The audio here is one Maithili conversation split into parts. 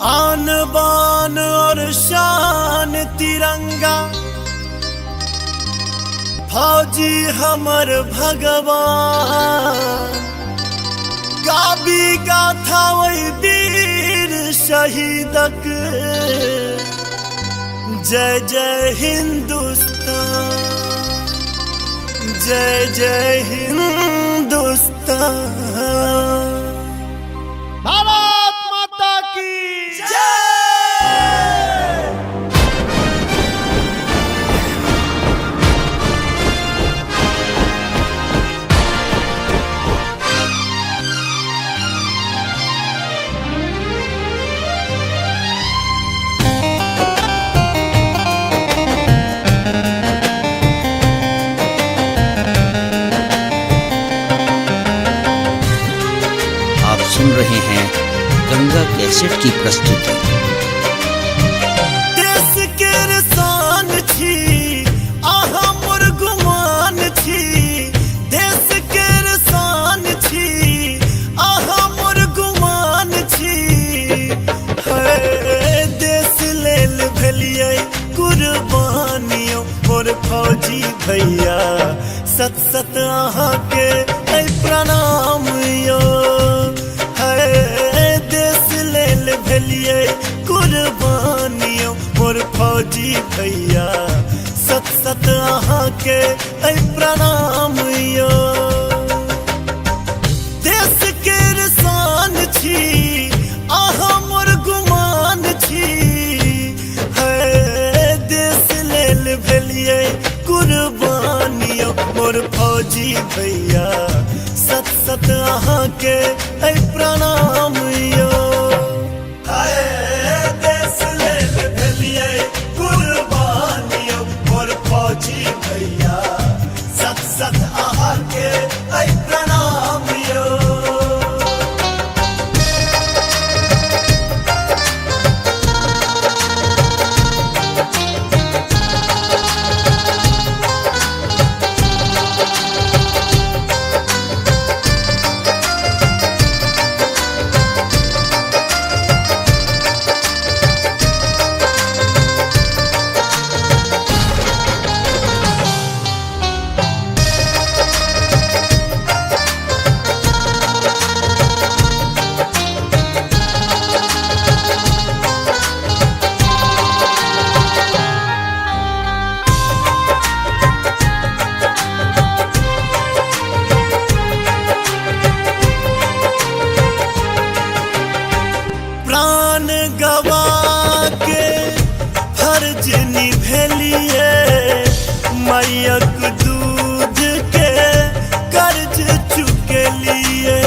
आन बान और शान तिरंगा, फौजी हमर भगवान। गाबी गाथा ओहि वीर शहीदक, जय जय हिंदुस्तान, जय जय हिंदुस्तान। भारत माता की जय। आप सुन रहे हैं गंगा कैसेट की प्रस्तुति। देश के शान छी, अहाँ मोर गुमान छी। देश के शान छी, अहाँ मोर गुमान छी। हे देश लेल भेलियै कुर्बानियो मोर फौजी भैया, सत सत अहाँके ऐ प्रणाम यो। हे देश लेल भेलियै कुर्बानियो मोर फौजी भैया, सत सत अहाँके ऐ प्रणाम यो। देश के शान छी, अहाँ मोर गुमान छी। हे देश लेल भेलियै कुर्बानियो मोर फौजी भैया, सत सत अहाँके ऐ प्रणाम यो। हाय देश लेल भेलियै कुर्बानियो मोर फौजी भैया, सत सत अहाँके ऐ प्रणाम यो। प्राण गवा के फर्ज निभेलिए, मैयक दूध के कर्ज चुकेलिए।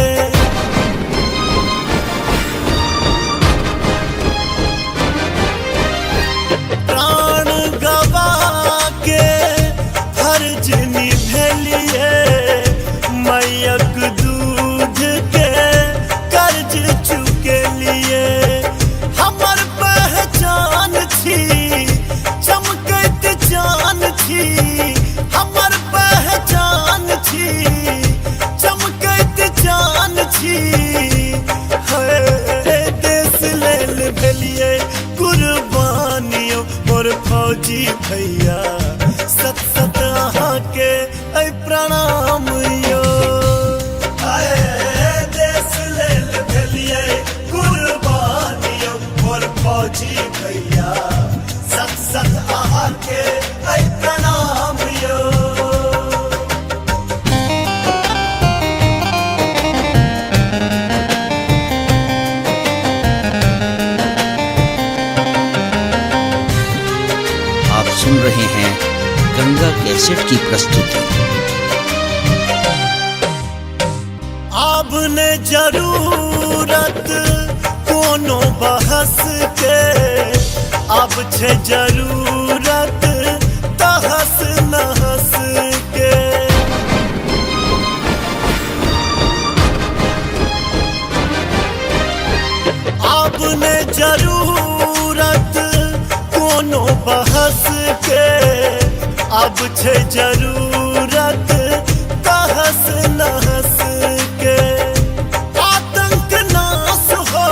प्राण गवा के फर्ज निभेलिए, मैयक दूध के कर्ज चुकेलिए। हमर पहचान छी, चमकैत चान छी। हमर पहचान छी, चमकैत चान छी। हे देश लेल भेलियै कुर्बानियो मोर फौजी भैया, सत सत अहाँके ऐ प्रणाम यो। हाय देश लेल भेलियै कुर्बानियो मोर फौजी भैया, सत सत अहाँके ऐ प्रणाम यो। आप सुन रहे हैं गंगा कैसेट की प्रस्तुति। आब ने जरूरत कोनो बहस के, अब छे जरूरत तहस नहस के। आब ने जरूरत कोनो बहस के, अब छे जरूरत तहस नहस के। आतंक नाश हो,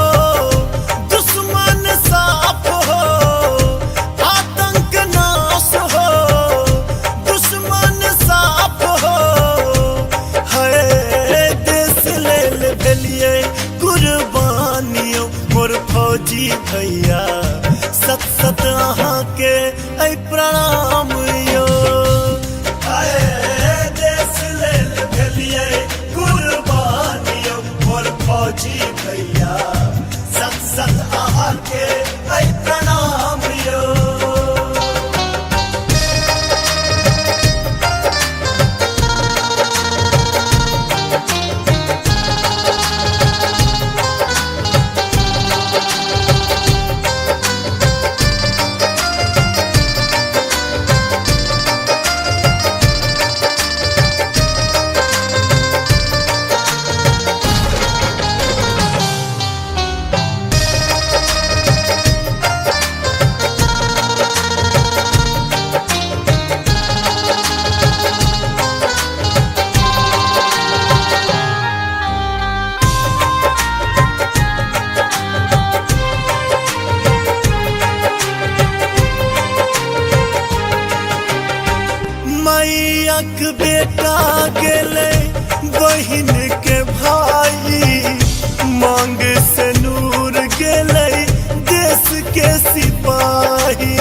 दुश्मन मोर फौजी भैया, सत सत अहाँ के ऐ प्रणाम यो। हाय देश लेल भेलियै कुर्बान यौ मोर फौजी भैया, सत सत अहाँ के ऐ प्रणाम यो। मैयाक बेटा गेले बहिन के भाई, मांग से नूर गेले देश के सिपाही।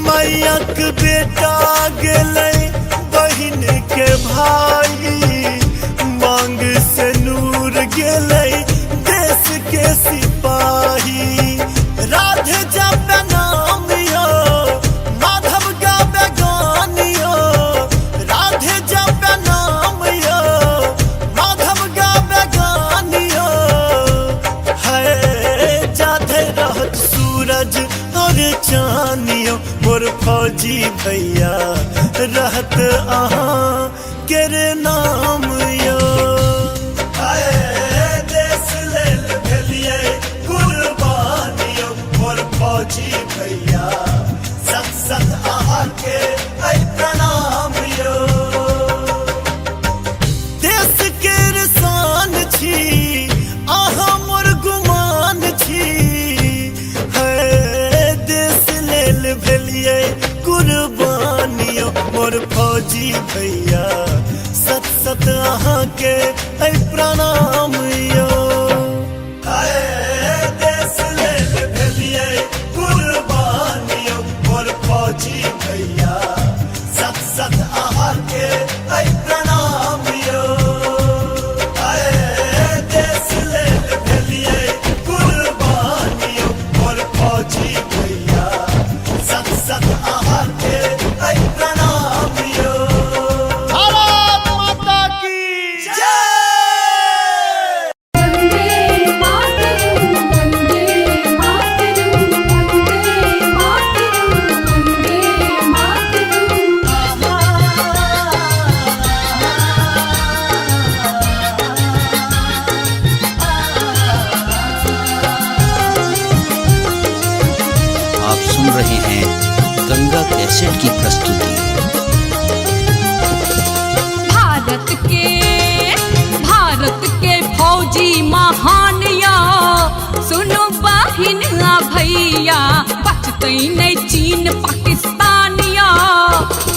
मैयाक बेटा गेले बहिन के भाई, मांग से नूर गेले देश के सिपाही। राधे जप नाम यो, माधव गावे गान यो, राधे जप नाम यो, माधव गावे गान यो। है जाधे रहत सूरज और चानियो मोर फौजी भैया, रहत अहाँ केर नाम यो। हाय देश लेल भेलियै कुर्बान यौ मोर फौजी भैया, सत सत अहाँ के ऐ प्रणाम यो। देश के शान छी अहाँ मोर गुमान छी, है देश लेल भेलियै कुर्बान यौ मोर फौजी भैया, सत सत अहाँ के ऐ प्रणाम यो। हाय देश लेल भेलियै कुर्बान यौ मोर फौजी भैया, सत सत अहाँ के ऐ प्रणाम यो। हाय देश लेल भेलियै कुर्बान यौ मोर फौजी भैया, सत सत अहाँ के ऐ प्रणाम यो। भारत माता की जय। वन्दे मातरम् वन्दे मातरम् वन्दे मातरम् वन्दे मातरम्। आप सुन रहे हैं गंगा कैसेट की प्रस्तुति। भारत के फौजी महान या, सुनो बहिन आ भैया, बचतै नहीं चीन पाकिस्तान या,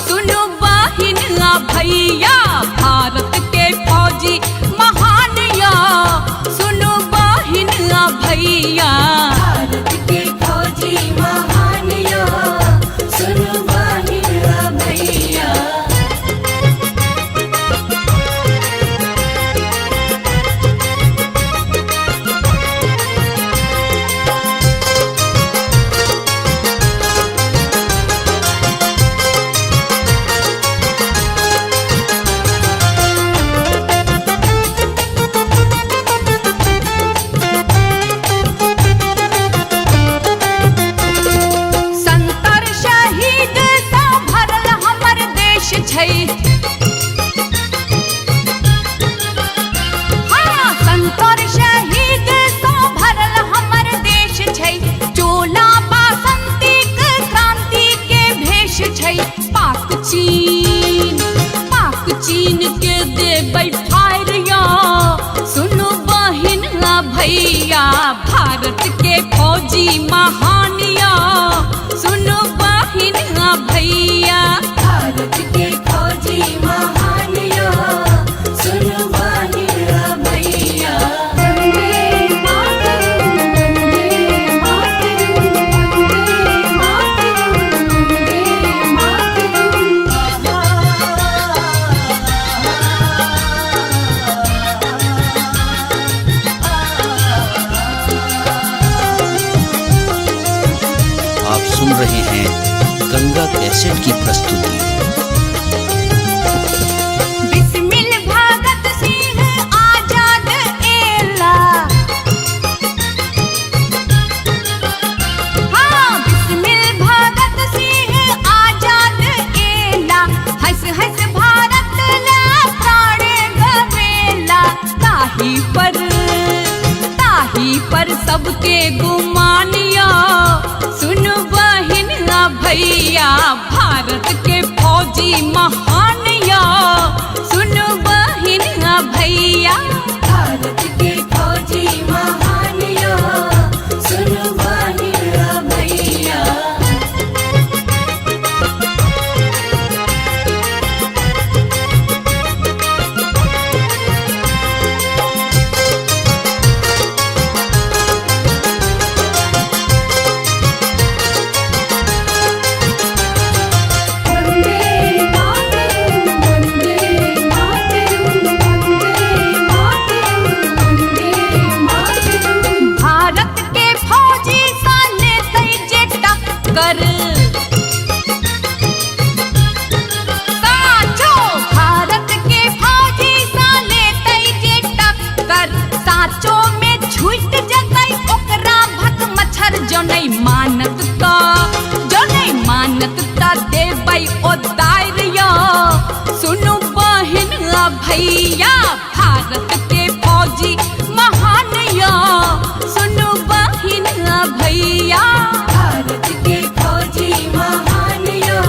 सुनो बहिन आ भैया, भारत के फौजी महान या, सुनो बहिन आ भैया, भारत के फौजी महान या, सुनो बहिन आ भैया। संतर शहीद सँ भरल हमर देश छै, हाँ, संतर शहीद सँ भरल हमर देश छै, चोला बासंतीक क्रांति के भेष छै, पाक चीन के देबै फायर या, सुनु बहिन आ भैया, भारत के फौजी महान या, सुनु बहिन आ भैया, भारत के फौजी महान या, कैसेट की प्रस्तुति। बिस्मिल भगत सिंह आजाद एला, हाँ बिस्मिल भगत सिंह आजाद एला, हंस हंस भारत ला प्राण गवेला। ताही पर सबके गुमानिया, सुन बहिन भैया भारत के फौजी महानिया, सुन बहिन भैया भारत के फौजी महानिया, सुन बहिन भैया। वंदे मातरम वंदे मातरम वंदे मातरम वंदे मातरम। भारत के फौजी साले जे टक्कर, साचो भारत के फौजी साले जे टक्कर, साचो में छूट जतई ओकरा भक मच्छर। जो नहीं मानत त, जो नहीं मानत त देबै ओ दायर यो, सुनु बहिन भैया भारत के फौजी महान यो, सुनु बहिन भैया। भारत के फौजी महानिया,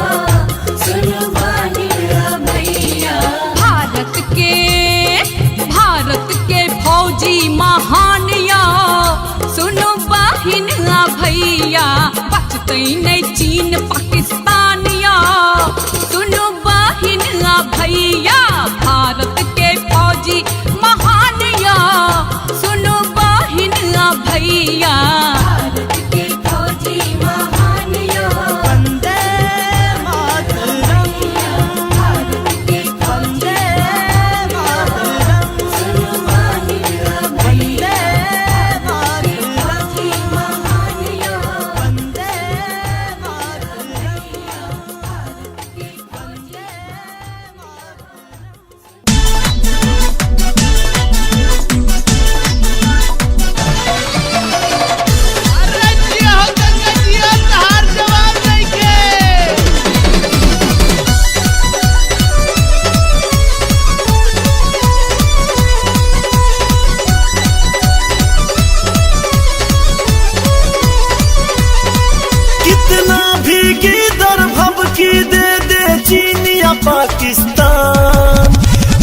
सुन बहिन भैया। भारत के फौजी महान यो, सुनु बहिन भैया, बचतै नहीं चीन पाकिस्तान यो, सुनु बहिन भैया भारत के फौजी महान यो, सुनु बहिन भैया। भारत के फौजी महानिया, वंदे मातरम भारत के फौजी वंदे मातरम सुन बहिन भैया। वंदे मातरम फौजी महानिया, वंदे मातरम। भारत के फौजी। अरे जिया हो गंगा जिया, तहार जवाब नइखे। कितना भी गिदर भबकी दे दे चीन या पाकिस्तान,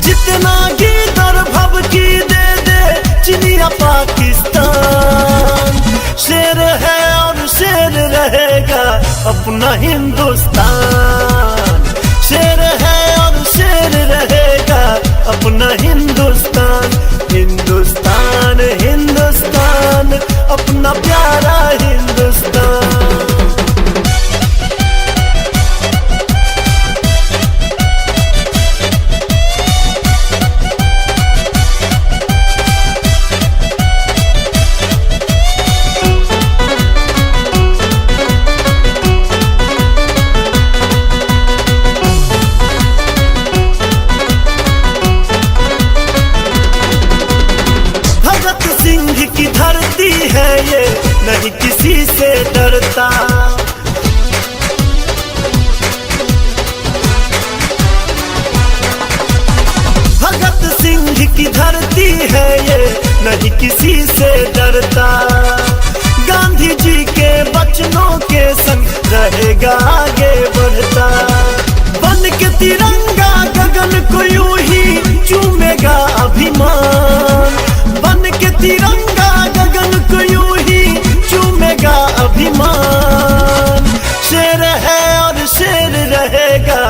जितना गिदर भबकी दे दे चीन या पाकिस्तान, शेर है और शेर रहेगा अपना हिंदुस्तान, शेर है और शेर रहेगा अपना हिंदुस्तान, हिंदुस्तान हिंदुस्तान अपना प्यारा हिंदुस्तान। भगत सिंह की धरती है ये, नहीं किसी से डरता, भगत सिंह की धरती है ये, नहीं किसी से डरता, गांधी जी के बचनों के संग रहेगा आगे बढ़ता, बन के तिरंगा गगन को यूं ही चूमेगा अभिमान, बन के तिरंगा गगन को यूं ही चूमेगा अभिमान, शेर है और शेर रहेगा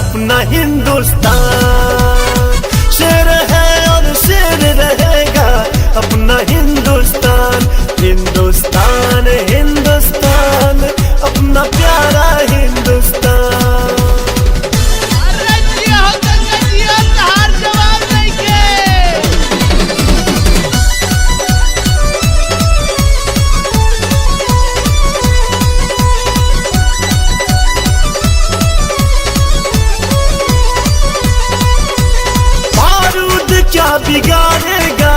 अपना हिंदुस्तान, शेर है और शेर रहेगा अपना हिंदुस्तान, हिंदुस्तान हिंदुस्तान अपना प्यारा हिंदुस्तान। अरे जिया हो गंगा जिया, तहार जवाब नइखे। बिगाड़ेगा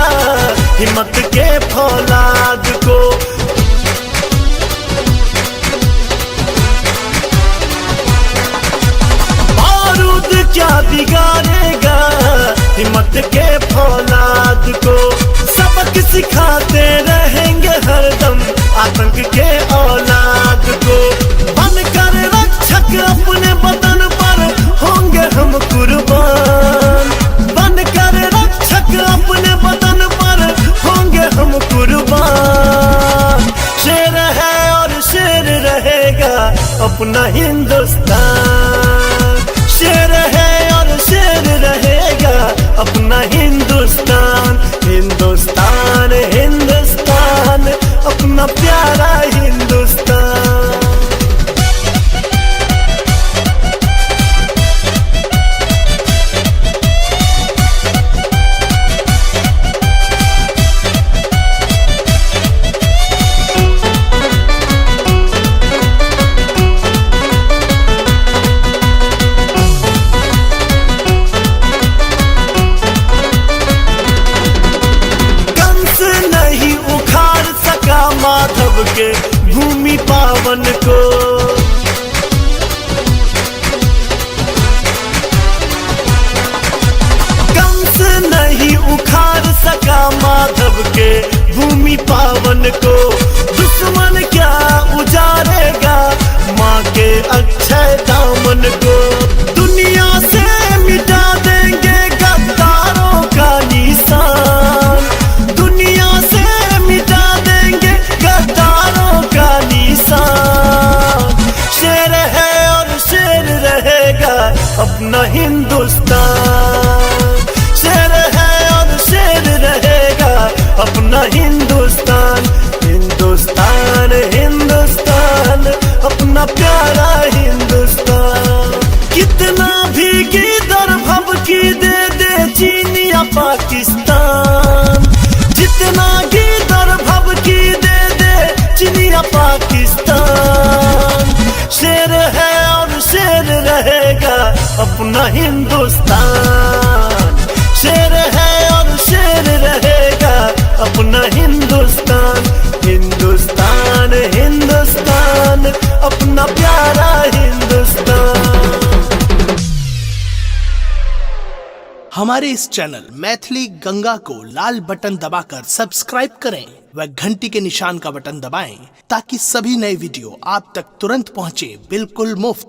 हिम्मत के फौलाद को। बारूद क्या बिगाड़ेगा हिम्मत के फौलाद को। सबक सिखाते रहेंगे हरदम आतंक के औलाद को। बनकर रक्षक अपने वतन पर होंगे हम कुर्बान। बनकर रक्षक अपने वतन पर होंगे हम कुर्बान। शेर है और शेर रहेगा अपना हिंदुस्तान। शेर है और शेर रहेगा अपना हिंदुस्तान। हिंदुस्तान हिंदुस्तान अपना प्यारा हिंदुस्तान। कंस नहीं उखाड़ सका माधव के भूमि पावन को। कंस नहीं उखाड़ सका माधव के भूमि पावन को। दुश्मन क्या उजाड़ेगा माँ के अक्षय दामन को। दुनिया से मिटा देंगे गद्दारों का निशान। दुनिया से मिटा देंगे गद्दारों का निशान। शेर है और शेर रहेगा अपना हिंदुस्तान। शेर है और शेर रहेगा अपना हिंदुस्तान। हिंदुस्तान हिंदुस्तान अपना प्यारा हिंदुस्तान। कितना भी गीदड़ भभकी दे दे चीन या पाकिस्तान। जितना गीदड़ भभकी दे दे चीन या पाकिस्तान। शेर है और शेर रहेगा अपना हिंदुस्तान। शेर है और शेर रहेगा अपना हिंदुस्तान। हिंदुस्तान हिंदुस्तान अपना प्यारा हिंदुस्तान। हमारे इस चैनल मैथिली गंगा को लाल बटन दबाकर सब्सक्राइब करें व घंटी के निशान का बटन दबाएं ताकि सभी नए वीडियो आप तक तुरंत पहुंचे बिल्कुल मुफ्त।